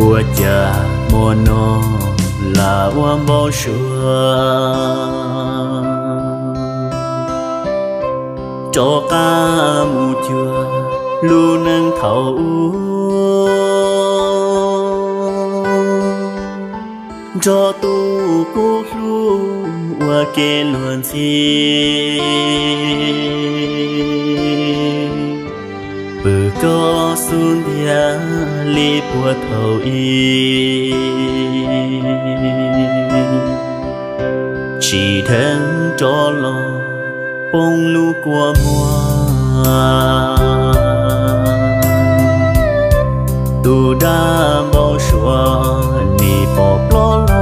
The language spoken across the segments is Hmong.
Ua cas hmo no lam ua npau suav rov qab mus cuag lub neej thaum ub, nrog tus qub hlub ua ke luag ntxhi. Pw koj xub ntiag li puag thaum ub, tsis dheev rov los poob lub kua muag. Tus dab npau suav nim pom plob los,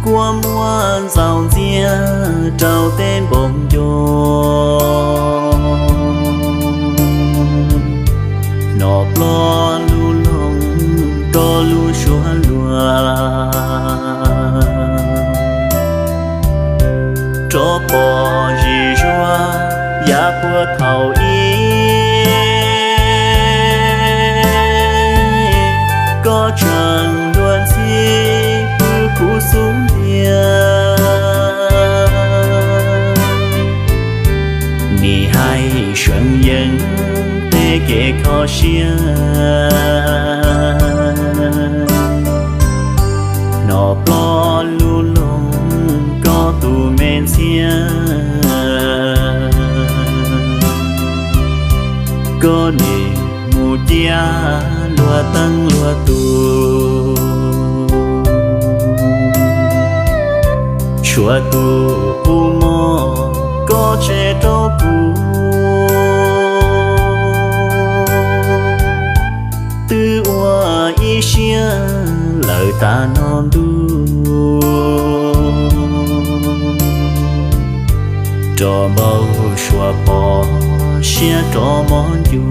kua muag ntxaus ntxiag rau tej npoo ncua. Hnov ploj lub loog koj lub suab luag, rov pom zim zuag yav puag thaum ub, koj tseem luag ntxhi pw kuv xub ntiag. Nim hais seev yees tej kev kho siab, hnov ploj lub loog koj tus me ntxhiab. Koj nim mus cia luag teej luag tus, tshuav tus qub mob koj tseg rau kuv. Twb ua ib siab lawm tas no ntuj, rov npau suav pom siab rov mob ncu.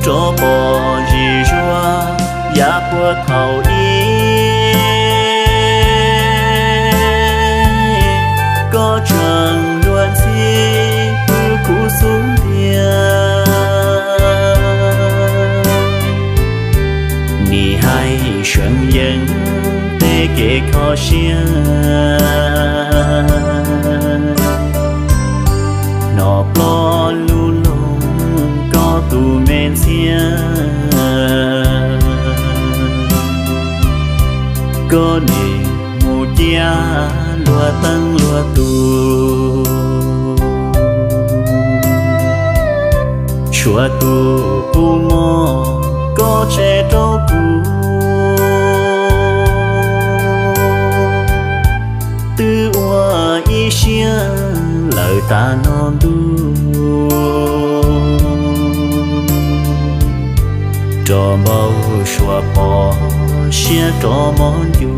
Rov pom zim zuag yav puag thaum ub, koj tseem luag ntxhi pw kuv xub ntiag. Nim hais seev yees tej kev kho siab, hnov ploj lub loog koj tus me ntxhiab. Koj nim mus cia luag teej luag tus, tshuav tus qub mob koj tseg rau kuv. Twb ua ib siab lawm tas no ntuj, rov npau suav pom siab rov mob ncu.